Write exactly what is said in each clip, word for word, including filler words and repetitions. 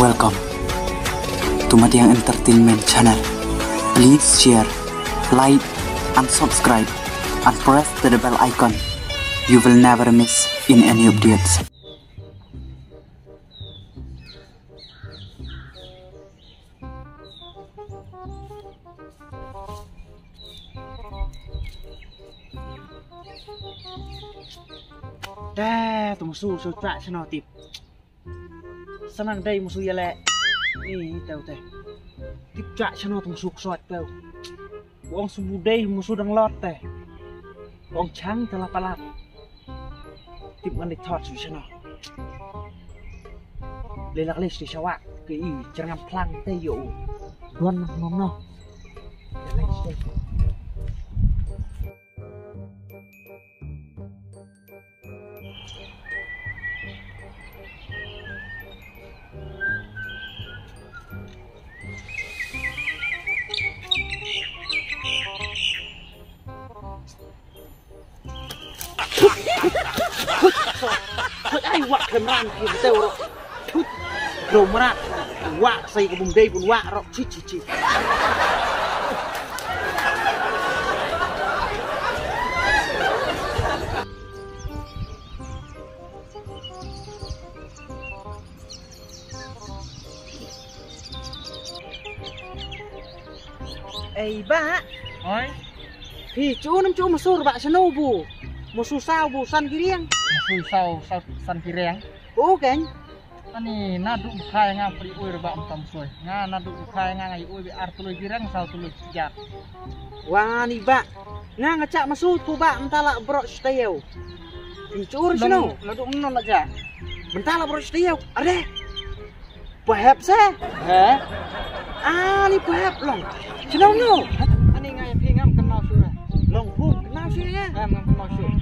Welcome to Madiang Entertainment Channel. Please share, like, and subscribe, and press the bell icon. You will never miss in any updates. Te, to musu so tra sno tip. Sa nang dei musu ïaleh. Ni teu te. Tip jaka shano tong suk sot teu. Ong subu dei musu dang lot te. Ong chang te la palat. Tip ngan dei thot su shano. Le lak le sti shawa ke i jrngam plang te yo. Duan nang nom no. Ai wak kemran kim teu ro. Tut. Bro mrat. Wak sai ka bum dei bun wak ro. Chi chi chi. Ei ba. Oi. Phi chu nam chu masur ba shano bu. Musu saw bu san ki riang. Musu saw saw san ki riang. O ken. Ani nadu khai nga pri oi ba am tam soi. Nga nadu khai nga ngai oi bi ar tuloi ki riang saw tuloi ki jat. Wani ba. Nga nga chak musu tu ba am tala bro stayeu. Phi chu nam chu. Nadu nam la ja. Am tala bro stayeu. Are. Pahep se? He? Ani pahep long. Chinong no. Ani ngai phi ngam kenal sura. Long phu kenal sura ya. Ngam ngam kenal sura.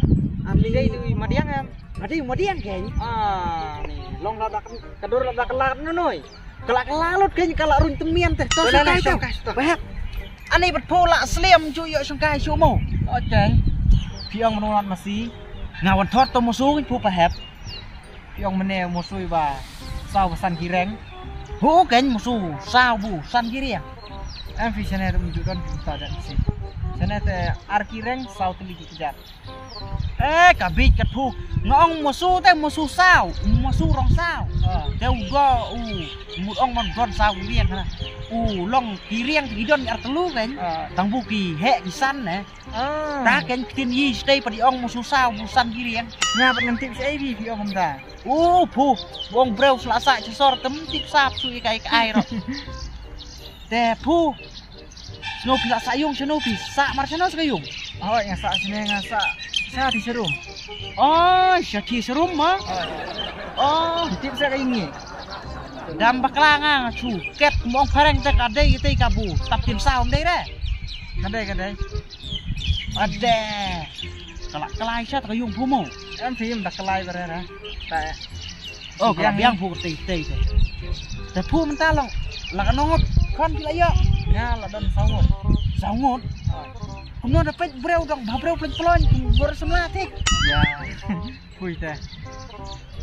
Ani dei dei madiang em. Adi madiang ken. Ah, ni long la dak kadur la dak la no noi. Kala kala lut ken kala run temian te. To sukai to. Pahep. Ani bat phu la sliam ju yo sukai su mo. Okay. Phi ong menonat masi. Ngawan thot to musu phu pahep. Phi ong mene musu ba saw ba san ki riang. Hu ken musu saw bu san ki riang. Em phi sene te muju don phi ta jan si. Sene te ar ki riang saw teli ki jat. Eh ka bit ka phu. Nga ong musu te musu saw, musu rong saw. Ah. Te u go u mut ong man don saw ki riang na. U long ki riang ki don ar telu ken. Ah. Tang bu ki he ki san ne. Ah. Ta ken ktien yi stay pa di ong musu saw bu san ki riang. Nga pat ngan tip shi ai bi phi ong kumta. U phu, bong breu sla sa chi sor tem tip sap su i kai kai ro. Te phu. Sno phi la sa yung sno phi sa mar sno sa yung. Oh, nga sa sini nga sa. Sa di serum. Oh, sa di serum ma. Oh. Tip sa ka ingi. Dam bakla nga chu. Ket mong phareng te ka dei te ka bu. Tap tim sa um dei re. Ka dei ka dei. Ade. Kala kala sha ta yung phu mo. Em phim da kalai bare ra. Ta. Oh, kala biang phu tei tei tei. Te phu mynta long. La ka nongot. Khon ki la yo. Nga la don sawngot. Sawngot. Kumno da pet breu dong ba breu pleng plong kum bor semla tik. Ya. Pui te.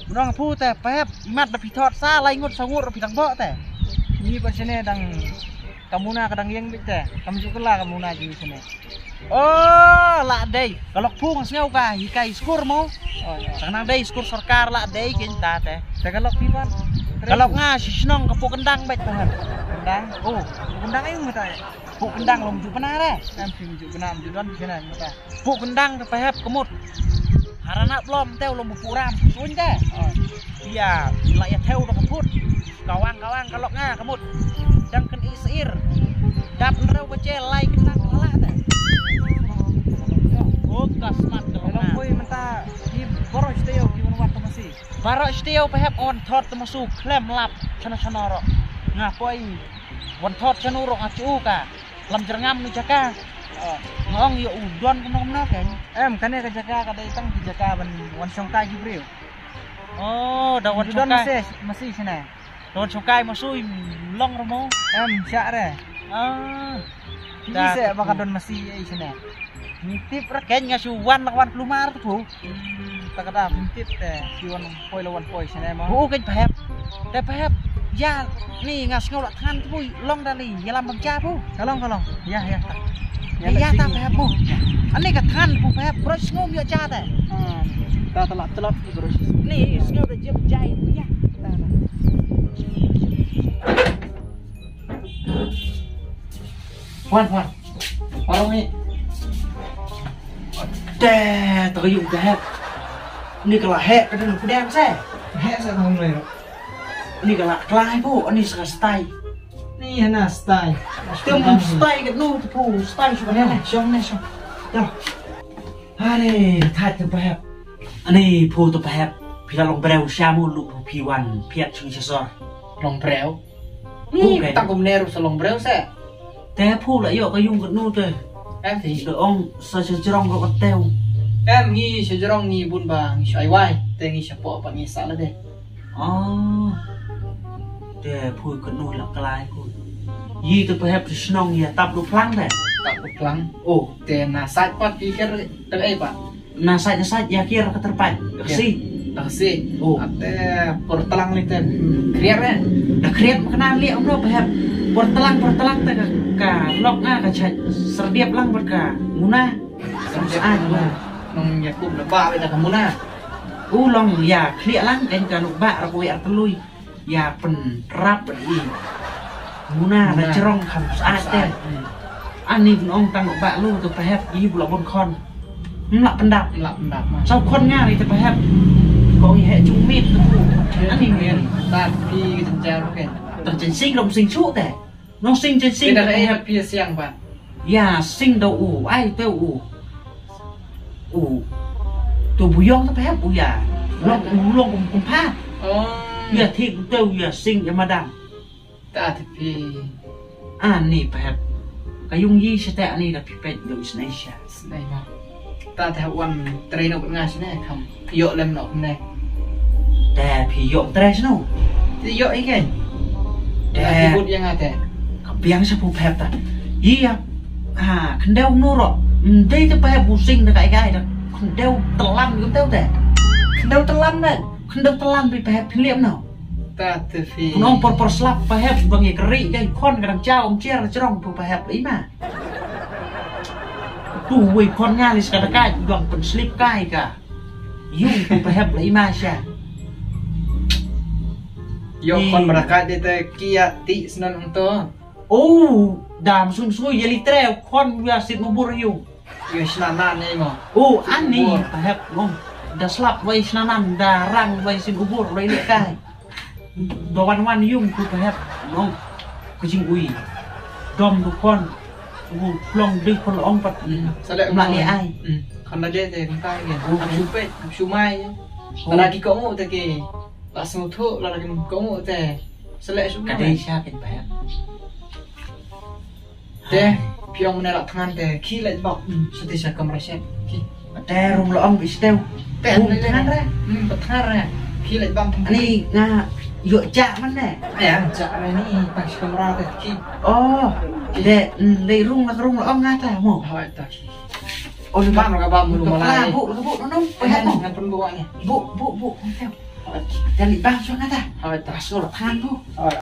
Mynta phu te pep mat da pithot sa lai ngut sa ngut da pithang bo te. Ni pa sene dang kamuna ka dang yeng bit te. Kam ju kala kamuna ji sene. Oh, la dei. Kalok phu ngas ngau ka hikai skur mo. Oh, ya. Sang nang dei skur sorkar la dei kin ta te. Te kalok pi ban. Kalok nga si shnong ka phu kendang bit te. Kendang. Oh, kendang ayu mata. Phu kendang long ju pena re. Em phim ju pena ju don pena mata. Phu kendang te pehep kemut. Harana blom te long phu ram sun te. Oh. Iya, la ya theu dong put. Kawang kawang kalok nga kemut. Dang ken i seir. Dap nreu bache lai kendang lala te. Oh, kasmat kalok nga. Pui menta ki boros te yo ki wan wat masi. Baroh shtiew pehep wan thot te musu khlem lap chano chano ro. Nga poi wan thot chano ro nga chu ka. Lam jerngam ni jaka. Oh. Nga ong yo u don kumno kumno ken. Em kane ka jaka ka dei tang ki jaka ban wan shongkai ki briew. Oh, da wan shongkai. Masi shine. Don shongkai musu long ro mo. Em sha re. Ah. Ki se ba ka don masi ei shine. Tip ra ken nga shu wan la wan plumar tu. Hmm, ta ka da tip te ki wan poi la wan poi shine ma. Hu ken pehep. Te pehep. Ïa, ni nga sngew la thngan phu, long da li, ïalam bam ja phu. Ka long, ka long. Ïa, ïa, ta. Ïa, ïa, ta phu. Ani ka thngan phu phu, bro sngew ïa ja ta. Ah, ta, ta la, ta la, bro. Ni sngew da jip jai, ïa. Ta, ta. Wan, wan. Wan, wan. Te, ta ka yung ka hep. Ni ka la hep ka dang pdem se. Hep se tang le. Ni ka la klai ko, ni sa stai. Ni hana stai. Te mo stai ka nu tu stai su ka ne. Shong ne shong. Yo. Are, thait te pahep. Ani phu te pahep. Phi la long breu sha mo lu phi wan phiat sung sha sor. Long breu. Ni okay. Tang kum ne ru sa long breu se. Te phu la ïoh ka yung ka nu te. Eh, ti da ong sa sha jrong ka teu. Em ngi sha jrong ngi bun ba ngi sha ai wai. Te ngi sha po pa ngi sa la de. Oh. Te phu ka nu la klai ko. Yi te pahep te shnong ïa tap lu plang de. Tap lu plang. Oh. Te na sait pat pi ker te ei pa. Na sait, na sait, ïa kiar ka terpait. Ka si. Ka si. Oh. Ate por tlang ni te kriar eh. Da kriar ma kena liak umno pahep. Por tlang, por tlang te ka, ka lok nga ka chait. Serdiap lang bad ka muna. Serdiap lang. Nong ïa kum da ba da ka muna. U long ïa khliak lang kan ka nuk ba ra ko ïa terlui. Ïa pynrap i. Muna da jrong kham sait te. Ani pynong tang ba lu tu pahep i bula bun khon. Mla pyndap. Mla pyndap ma. Saw khon nga ri tu pahep. Ko i he jung mit tu. Ani men. Tat pi jynjar ke. Tang jensing rom sing su te. Nong sing jensing. Pynda tu pahep. Pi siang ba. Ïa sing da u ai te u. U. Tu buyong te pahep u ïa. Long u long kum kum pha. Oh. Ïa thik te u ïa sing ïa madam. Ta te pi. Ani pahep. Ka yung yi sha te ani da pi pet do is naisha. Snai ma. Ta te wan trei no nga sne kam. Ïoh lem noh ne. Te phi ïoh tres no. Te ïoh i ken. Te phi bud ïa nga te. Ka biang sha phu phet ta. Ïa. Ha, khyndew no ro. Ndei te phet bu sing da kai kai da. Khyndew telan kum teu te. Khyndew telan ne. Khyndew telan bi phet phi liam no. Ta te phi. Nong por por slap phet bang ïa kri kai khon ka dang jaw ong chiar jrong phu phet i ma. Tu wei khon nga li ska da kai bang pyn slip kai ka. Yung phu phet la i ma sha. Yo khon barakat de te kia ti snan ong to. Oh, dam sum sui ya li tre khon ya sit mubur yung. Yo snan nan ne mo. Oh, ani phet ngom. Da slap wei snan nan da rang wei sit mubur wei le kai. Da wan wan yung phu phet ngom. Ku jing ui. Dom du khon. U long dei khon ong pat. Sa le ma ni ai. Khon la de te kai. Am shu pet, am shu mai. Lada ki komu te ki la sngewthuh, lada ki komu te. Sa leh shu ka dei sha kin phet. Te phi ong mane la thngan te ki leh bak. Sa te sha kamra shet. Te rung la ong bi stew. Te thngan re. Hmm, thngan re. Ki leh bak. Ani nga ïoh ja man ne. Ya, ja re ni pas kamra te ki. Oh. Te leh rung la rung la ong nga ta mo. Hoi ta ki. Oh, ni bam ka bam lu malai. Bu, bu, no, no, phet mo. Ngan pun bu ni. Bu, bu, bu. Te li bam shu nga ta. Hoi ta. Pas ngor than bu. Hoi.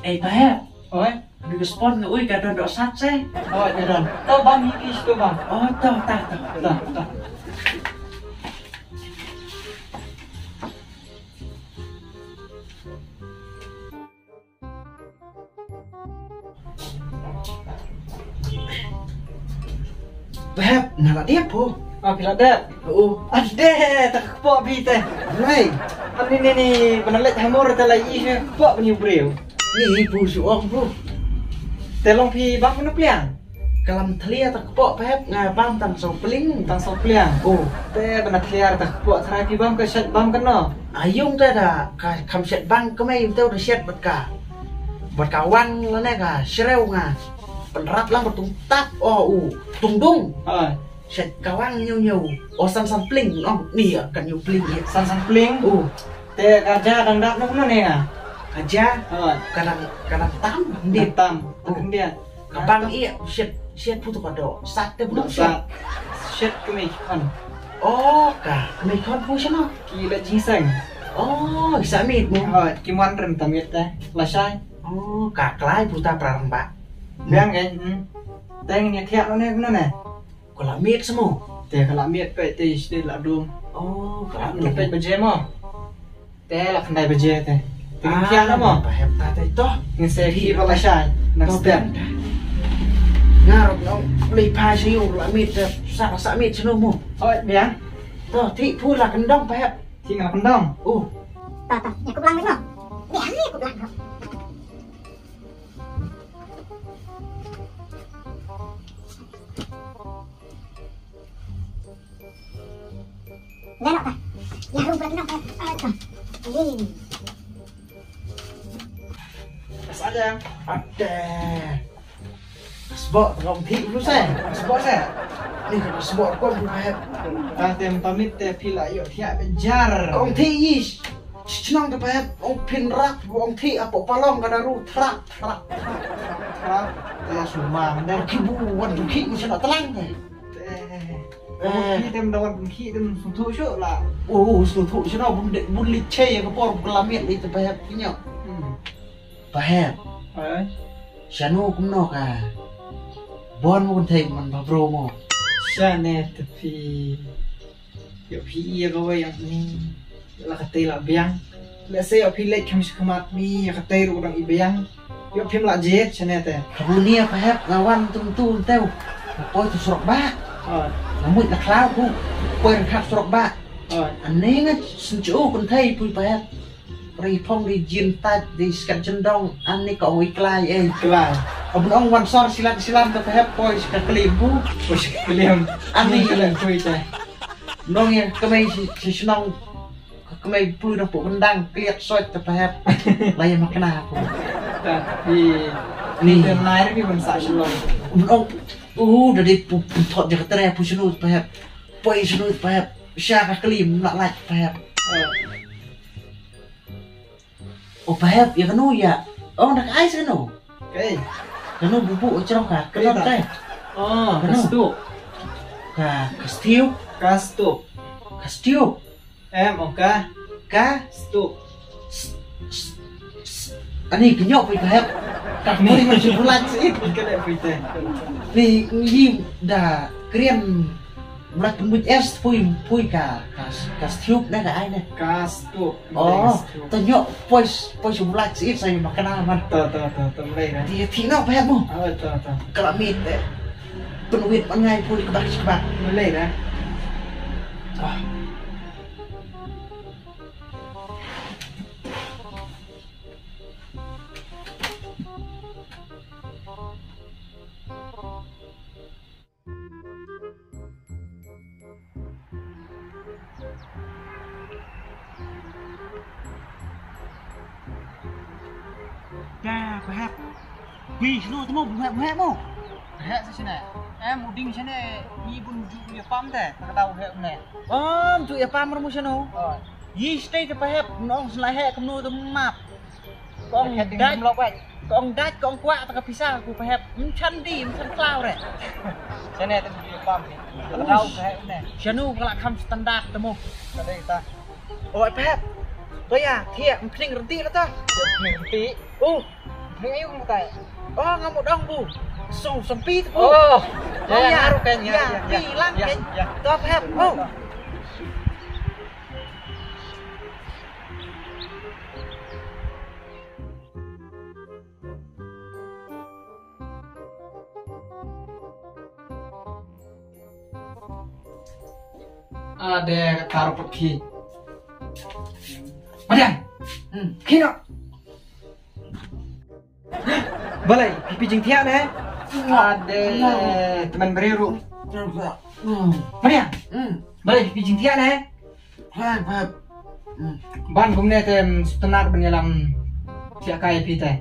Ei, phet. Oi. Bi ka spon nga ui ka don dok sat se. Oi, ka don. To bam hi ki stu bam. Oh, to, ta, ta. To, to. Phet, na la dep phu. Ah, phi la dep. Oh. Ade, ta kpoh bi te. Nei. Ani ni ni, bana leh hamor ta la i kpoh bani breu. Ni phu shu ong phu. Te long phi bam na pliang. Ka lam thlia ta kpoh phet nga bam tang saw pling. Tang saw pliang. Oh. Te bana thlia ta kpoh thrai phi bam ka shet bam ka no. Ayung te da ka kham shet bang ka mei te da shet bad ka. Bad ka wang lane ka shreu nga. Pynrap lang bad tung tap oh u tung dung. Ai. Shet ka wang nyu nyu. Oh san san pling oh ni ka nyu pling. San san pling. Oh. Te ka ja dang dap na kumno ne nga. Ka ja. Ai. Ka dang ka dang tam. Dang tam. Oh. Dang dia. Ka bang ïa, shit, shit phu to ka doh. Sat te phu sat. Shit kmie khon. Oh, ka kmie khon phu shano? Ki la jingseng. Oh, sa miet mo. Oh, ki mon rem ta miet te. La shai. Oh, ka klai phu ta pra rang ba. Biang ke. Hmm. Teng ni thiak lo ne, no ne. Ka la miet samo. Te ka la miet pe te iste la dum. Oh, ka la miet pe baje mo. Te la khyndai baje te. Te ngin thiah na mo. Ba hep ta te to. Ngin sa khih ba la shai. Nang step. Nga ruh nong lei pha sha ïu la miet te sa sa miet sha no mo. Oi, biang. To, thik phu la kyndong ba hep. Thik la kyndong. Oh. Ta ta, ïa kup lang mo. Biang ïa kup lang. Dah nak tak? Ya, rumput nak tak? Ah, tak. Ini. Pas aja. Ade. Sbok, kong thi dulu saya. Sbok saya. Ni kan sbok kong tu pahit. Tang tem pamit te pila yuk thiak bejar. Kong thi ish. Chnong tu pahit. Ong phin rak, ong thi apo palong kada ru trak, trak, trak, trak. Telah sumang. Dan kibu wan tu ki macam nak telang te. Eh, ki tem dawan ki tem sngewthuh shuh la. Oh, sngewthuh shuh no, bun de, bun liche ïa ka por, bun la miet ïa te pahep ki nyok. Hmm. Pahep. Ai. Shano kumno ka. Bon mo kynthei man ba bro mo. Shane te phi. Ïoh phi ïa kawei ïa ni. La ka tei la biang. Lehse ïoh phi leit kham shi khmat mi ïa ka tei ruh dang i biang. Ïoh phim la jied shane te. Ka bu nia pahep nga wan tum tu tew. Nga poi tu surok ba. Oi. Nga muit la khlaw bu. Poi rangkhap surok ba. Oi. Ani nga snchu kun thei pui pahep. Ri phong ri jin tat ri skat jendong ani ka ong i klai eh. Klai. Abun ong wan sor silan silan ka pahep poi ska klim bu. Poi ska klim. Ani ka pui te. Nong ïa kemei si, si shnong. Kemei pui nang puk kendang kliat sot te pahep. Lai ma kena aku. Tapi ni te lai ri ban sa shnong. Oh, uh, dari pu pu thot je katre pu snu te pahep. Poi snu te pahep. Sha ka klim nak lai te pahep. Oh pahep ya kanu ya. Oh nak ai snu. Kei. Kanu bubu chong ka. Kei kanu ta. Kei. Oh, kanu. Ka stuk. Ka, ka stiu. Ka stuk. Ka stiu. Em, oh, ka. Ka. Stuk. S, s, s. Ani kenyok pui pahep. Ka pui man shu bulat sit. Ka dek pui te. Ni, ni da krian. Mlak pynbuit es pui pui ka ka ka stiup ne ka ai ne. Ka stiup. Oh, to nyok poi poi shu mlak si sa ma kana man. To to to to mlei ne. Ti ti no phet mo. Oh to to. Kala mit eh. Pynwit man ngai pui kebak kebak. Mlei ne. Ah. Ka, pahep. Wi, snu temu, buhek, buhek mu. Buhek sa sini. Em, uding sini, ni bun ju ya pam te, tak tahu buhek ne. Om, ju ya pam rumu sini. Oh. Yi stay te pahep, nong selai hek kemnu te map. Kong dait, kong dait, kong kwak ta ka pisa ku pahep. Mchan di, mchan klau re. Sene te mbi pam ni. Kau pahep ne. Shanu kala kham standard te mo. Kade ta. Oi pahep. To ya, thia, mpling renti la ta. Mpling renti. Uh. Mpling ayu kong tai. Oh, ngamu dong bu. Song sampi te bu. Oh. Ya, ya, ya, ya, ya, ya. Pi lang ya, ken. Ya. To pahep. Oh. Ade ka tar put khi. Madiang. Hmm. Khi no. Balei, phi jingthiah ne? Ade, teman briew ruh. Madiang. Balei, phi jingthiah ne? Ban kumne te sutnar ban ïalam thiah kai phi te.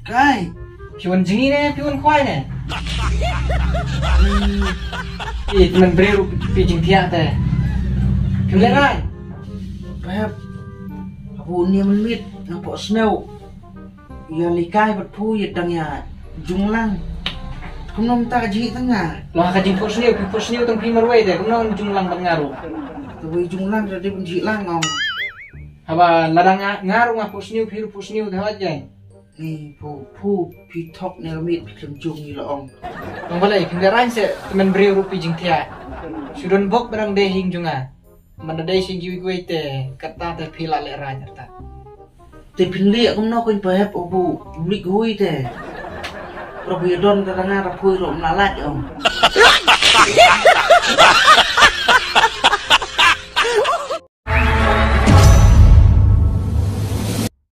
Kai. Phi wan jngi ne, phi wan khwai ne? Ih, teman briew ruh phi jingthiah te. Phi lehrai. Pep. Abu niam mit, napoh snew. Ïa likai bad phu ïa dang ïa junglang. Kumno mynta ka jingïeit tang nga? Long ha ka jingphuhsniew, phi phuhsniew tang phi marwei te, kumno jong lang bad nga ruh. Te wei jong lang da dei ban jingïeit lang ong. Haba lada nga, nga ruh nga phuhsniew, phi ruh phuhsniew te haba jai. Ni phu phu phi thok ne ka miet phi khlem jong ngi la ong. Long balei phi da rang se tymmen briew ruh phi jingthiah. Shu don bok ba dang dei ïing jong nga. Man da dei sing kiwei kiwei te kata te phi la leh rang kata. Te phin leh kumno khuñ pa hep u bu blik hui te. Rob ïa don ka dang nga ra phui ro mla lait ong.